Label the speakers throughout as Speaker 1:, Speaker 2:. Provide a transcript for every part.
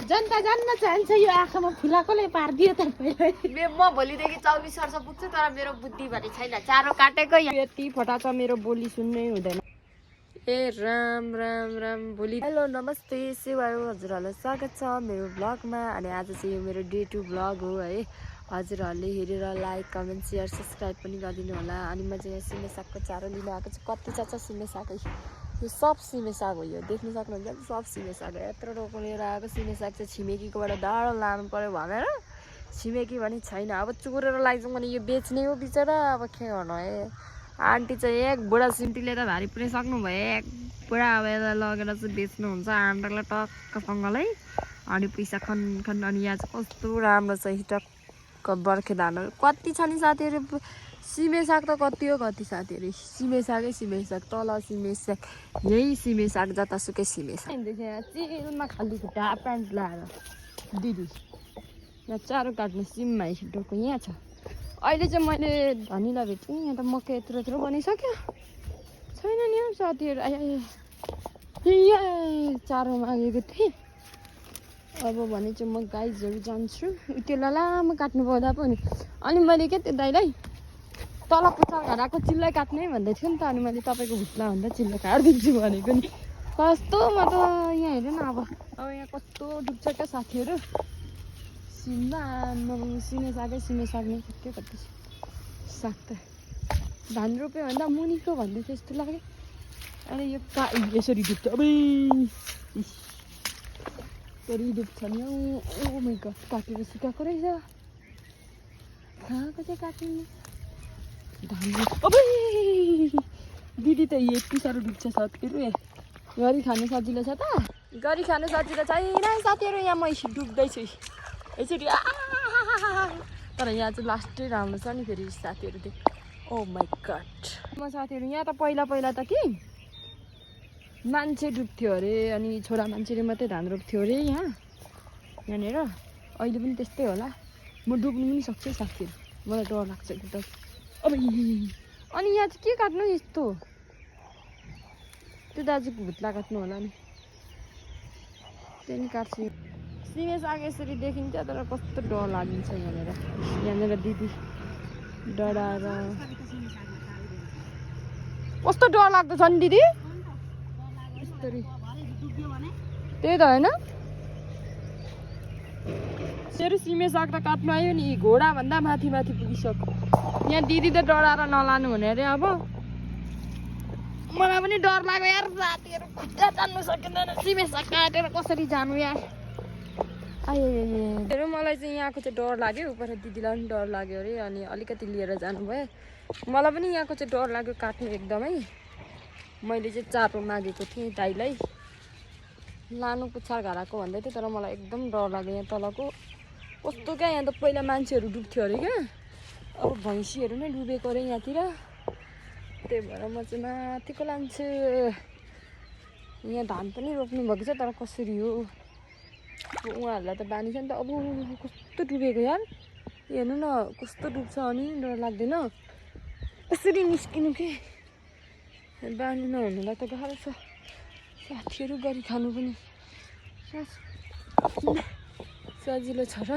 Speaker 1: जनता जान्न चाहन्छ यो आँखामा फुलाकोले पारिदियो त
Speaker 2: म भोलिदेखि 24 वर्ष पुग्छु तर मेरो बुद्धि भने छैन चारो काटेको
Speaker 1: यति फटा छ मेरो बोली सुन्नै हुँदैन
Speaker 2: ए राम राम राम भोलि हेलो नमस्ते सेवायो हजुरहरूलाई स्वागत छ मेरो ब्लगमा अनि आज चाहिँ यो मेरो डे 2 ब्लग हो है हजुरहरूले हेरेर लाइक कमेन्ट सेयर सब्सक्राइब पनि गरिदिनु होला अनि म चाहिँ यहाँ सिमे सागको चारो लिन आएको छु कति छ सिमे सागै यो सब सिमे साग हो यो देख्न सक्नुहुन्छ सब सिमे साग हो यत्रो रोको लिएर आएको सिमे साग चाहिँ छिमेकीकोबाट डाँडो लानु पर्यो भनेर छिमेकी पनि छैन अब चोरेर लैजाउँ भने यो बेच्ने हो बिचरा अब के गर्नु है आन्टी चाहिँ एक बुढा सिम्टी लिएर भारी पुऱ्याइसक्नु भयो एक बुढा अब यसलाई लगेर चाहिँ बेच्नुहुन्छ आन्टालाई टक्कसँगलाई अनि पैसा खन खन अनि यहाँ चाहिँ कस्तो राम्रो छ हिटक्क बर्खे धानहरू कति छ नि साथीहरू सिमे साग त कति हो कति साथीहरू सिमे सागै सिमे साग तल सिमे साग यही सिमे साग जतासुकै सिमे साग चिलमा खाली खुट्टा प्यान्ट लगाएर दिदी यहाँ चारो काट्ने सिममा डोको यहाँ छ अहिले चाहिँ मैले धनीलाई भेटेँ यहाँ त मकै यत्रो यत्रो बनाइसक्यो छैन नि हौ साथीहरू चारो मागेको थिएँ अब भने चाहिँ म गाइजहरू जान्छु त्यसलाई लामो काट्नु पर्दा पनि अनि मैले के त्यो दाइलाई तल पुच्छर घराको चिल्लै काट्ने भन्दै थियो नि त अनि मैले तपाईँको भुस्ला भन्दा चिल्लो काटिदिन्छु भनेको नि कस्तो म त यहाँ हेर्नु न अब यहाँ कस्तो डुब्छ क्या साथीहरू सिम्बा सिमे साग नै के कति साग त धान रोप्यो भन्दा मुनिको भन्दै थियो जस्तो लाग्यो अनि यो यसरी डुब्छ अब यसरी डुब्छ नि हौ ओ माइ गड काटेर सुकाएको रहेछ कहाँको चाहिँ काट्ने धान अब दिदी त यति साह्रो डुब्छ साथीहरू गरी खानु सजिलो छ त गरी खानु सजिलो छैन साथीहरू यहाँ म डुब्दैछु यसरी तर यहाँ चाहिँ लास्टै राम्रो छ नि फेरि साथीहरू देख ओ माइ गड म साथीहरू यहाँ त पहिला त कि मान्छे डुब्थ्यो अरे अनि छोरा मान्छेले मात्रै धान रोप्थ्यो अरे यहाँनिर अहिले पनि त्यस्तै होला म डुब्नु पनि सक्छु साथीहरू मलाई डर लाग्छ एकदम अब अनि यहाँ चाहिँ के काट्नु यस्तो त्यो दाजुको भुत्ला काट्नु होला नि त्यही काट्छु सिमे साग यसरी देखिन्छ तर कस्तो डर लागिन्छ यहाँनिर दिदी डराएर कस्तो डर लाग्दछ नि दिदी त्यही त होइन सेरी सिमे साग त काट्नु आयो नि घोडाभन्दा माथि पुगिसक्यो यहाँ दिदी त डराएर नलानु हुने अरे अब मलाई पनि डर लाग्यो यार साथीहरू खुट्टा तान्नु सकिँदैन सिमे साग काटेर कसरी जानु यार हेरौँ मलाई चाहिँ यहाँको चाहिँ डर लाग्यो उपर दिदीलाई पनि डर लाग्यो अरे अनि अलिकति लिएर जानुभयो मलाई पनि यहाँको चाहिँ डर लाग्यो काट्नु एकदमै मैले चाहिँ चारो मागेको थिएँ दाइलाई लानु पुच्छर घराको भन्दै थियो तर मलाई एकदम डर लाग्यो यहाँ तलको कस्तो क्या यहाँ त पहिला मान्छेहरू डुब्थ्यो अरे क्या अब भैँसीहरू नै डुबेको अरे यहाँतिर त्यही भएर म चाहिँ माथिको लान्छु यहाँ धान पनि रोप्नु भएको छ तर कसरी हो उहाँहरूलाई त बानी छ नि त अब कस्तो डुबेको यार हेर्नु न कस्तो डुब्छ अनि डर लाग्दैन कसरी निस्किनु के बानी नहुनुलाई त गाह्रो छ साथीहरू गरी खानु पनि सजिलो छ र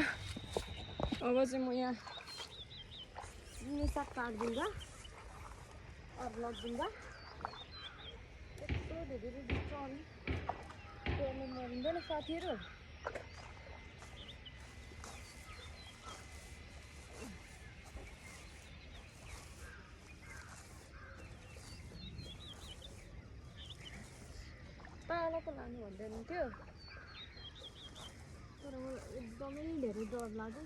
Speaker 2: अब चाहिँ म यहाँ सिमे साग काट्दिउँदा अरू लगिदिउँदा यस्तो धेरै डुब्छ अनि पर्नु मरिँदैन साथीहरू पालाको लानु भन्दैन थियो तर मलाई एकदमै धेरै डर लाग्यो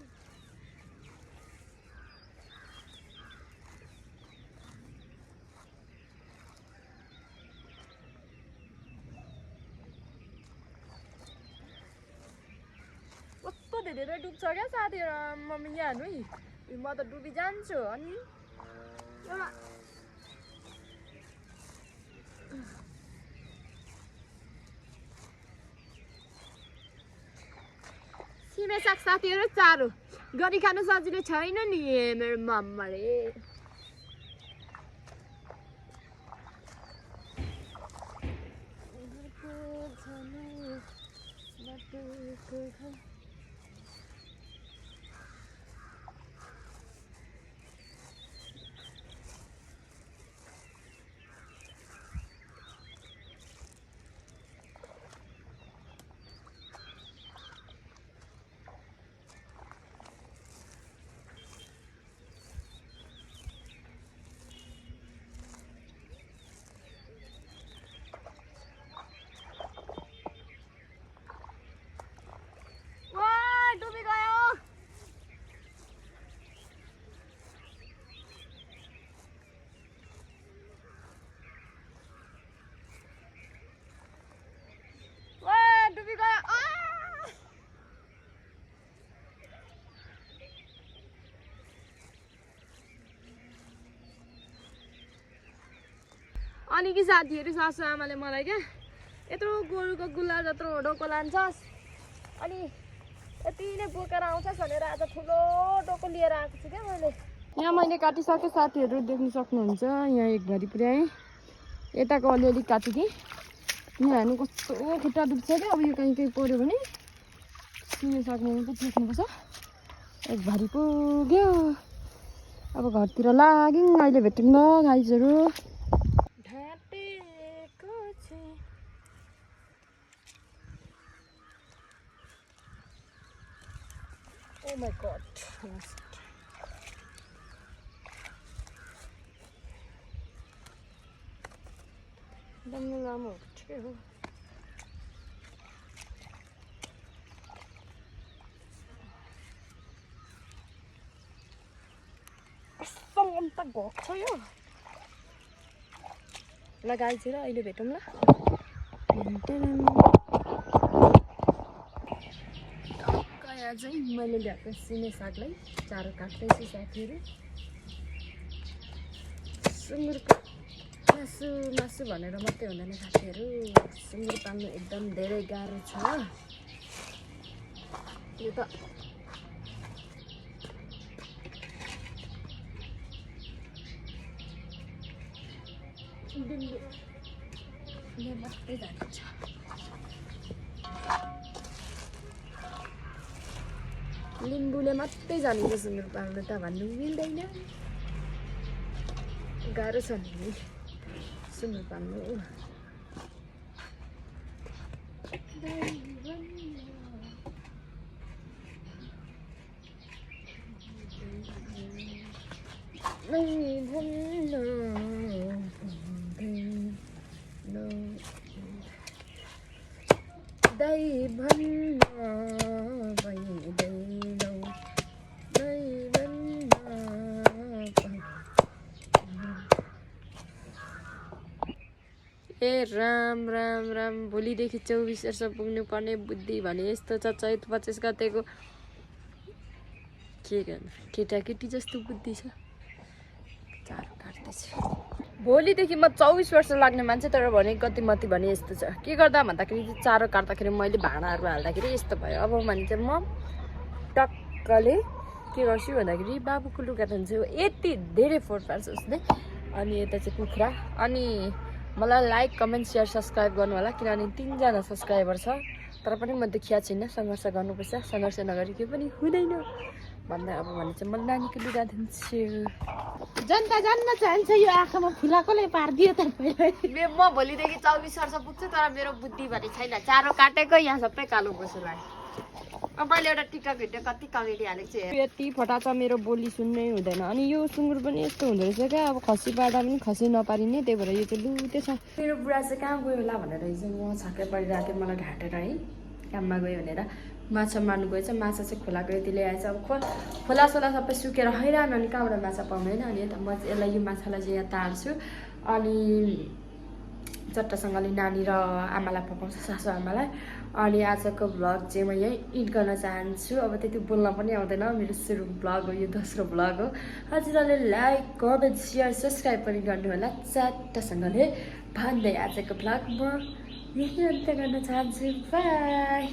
Speaker 2: कस्तो धेरै डुब्छ क्या साथीहरू मम्मी यहाँ हेर्नु है म त डुबी जान्छु अनि एउटा सिमे साग साथीहरू चारो गरी खानु सजिलो छैन नि मेरो मम्माले अनि कि साथीहरू सासु आमाले मलाई क्या यत्रो गोरुको गुल्ला जत्रो डोको लान्छस् अनि यति नै बोकेर आउँछस् भनेर आज ठुलो डोको लिएर आएको छु क्या मैले।
Speaker 1: यहाँ मैले काटिसकेँ साथीहरू, देख्न सक्नुहुन्छ। यहाँ एक घडी पुर्याएँ, यताको अलिअलि काटिदिएँ। यहाँ हेर्नु कस्तो खुट्टा दुख्छ क्या। अब यो कहीँ पऱ्यो भने सुन्नु सक्ने पनि देख्नुपर्छ। एक भरि पुग्यो। अब घरतिर लाग्यौँ, अहिले भेटौँ ल गाइजहरू।
Speaker 2: Oh my god.
Speaker 1: राम्रो लामो ठिकै हो। कस्तो मन त घोक्छ यो।
Speaker 2: ल गाइजहरू अहिले भेटौँ ल। यहाँ चाहिँ मैले ल्याएको सिमे सागलाई चारो काट्दैछु साथीहरू। सुँगुरको मासु भनेर मात्रै हुँदैन साथीहरू, सुँगुर पाल्नु एकदम धेरै गाह्रो छ। यो त मात्रै जान्छ। लिम्बूले मात्रै जानिन्छ सुँगुर पाल्नु त भन्नु मिल्दैन। गाह्रो छ नि सुँगुर पाल्नु। ए राम राम राम, भोलिदेखि 24 वर्ष पुग्नु पर्ने बुद्धि भने यस्तो छ। चैत 25 गतेको के गर्नु, केटाकेटी जस्तो बुद्धि छ। चारो काट्दैछु। भोलिदेखि म 24 वर्ष लाग्ने मान्छे, तर भने गतिमती भने यस्तो छ। के गर्दा भन्दाखेरि चारो काट्दाखेरि मैले भाँडाहरू हाल्दाखेरि यस्तो भयो। अब भने चाहिँ म टक्कले के गर्छु भन्दाखेरि बाबुको लुगा धुन्छु। यति धेरै फोहोर पार्छु उसले। अनि यता चाहिँ कुखुरा। अनि मलाई लाइक कमेन्ट सेयर सब्सक्राइब गर्नु होला, किनभने 3 जना सब्सक्राइबर छ। तर पनि म देखिया छैन। सङ्घर्ष गर्नुपर्छ, सङ्घर्ष नगरी के पनि हुँदैन भन्दा अब भने चाहिँ म नानीको लुगा धुन्छु।
Speaker 1: जनता जान्न चाहन्छ यो आँखामा फुलाकोले पारिदियो त पहिले।
Speaker 2: म भोलिदेखि 24 वर्ष पुग्छु, तर मेरो बुद्धि भने छैन। चारो काटेको यहाँ सबै कालो बसो लाग्यो। अब मैले एउटा टिकटक भिडियो कति कमेडी हालेको छु।
Speaker 1: यति फटा छ, मेरो बोली सुन्नै हुँदैन। अनि यो सुँगुर पनि यस्तो हुँदो रहेछ क्या। अब खसी पार्दा पनि खसी नपारिने, त्यही भएर यो चाहिँ लुते छ।
Speaker 2: मेरो बुढा चाहिँ कहाँ गयो होला भनेर हिजो म छक्कै परिरहेको थिएँ, मलाई ढाँटेर है काममा गयो भनेर। माछा मार्नु गएछ, माछा चाहिँ खोलाको यति ल्याएछ। अब खोलासोला सबै सुकेर हैरान, अनि कहाँबाट माछा पाउँदैन। अनि यता म यसलाई यो माछालाई चाहिँ यहाँ तार्छु। अनि चट्टासँगले नानी र आमालाई पकाउँछ, सासु आमालाई। अनि आजको भ्लग चाहिँ म यहीँ इन्ड गर्न चाहन्छु। अब त्यति बोल्न पनि आउँदैन, मेरो सुरु भ्लग हो, यो दोस्रो भ्लग हो। हजुरहरूले लाइक कमेन्ट सेयर सब्सक्राइब पनि गर्नु होला चट्टासँगले भन्दै आजको भ्लग म यहीँ अन्त्य गर्न चाहन्छु। बाई।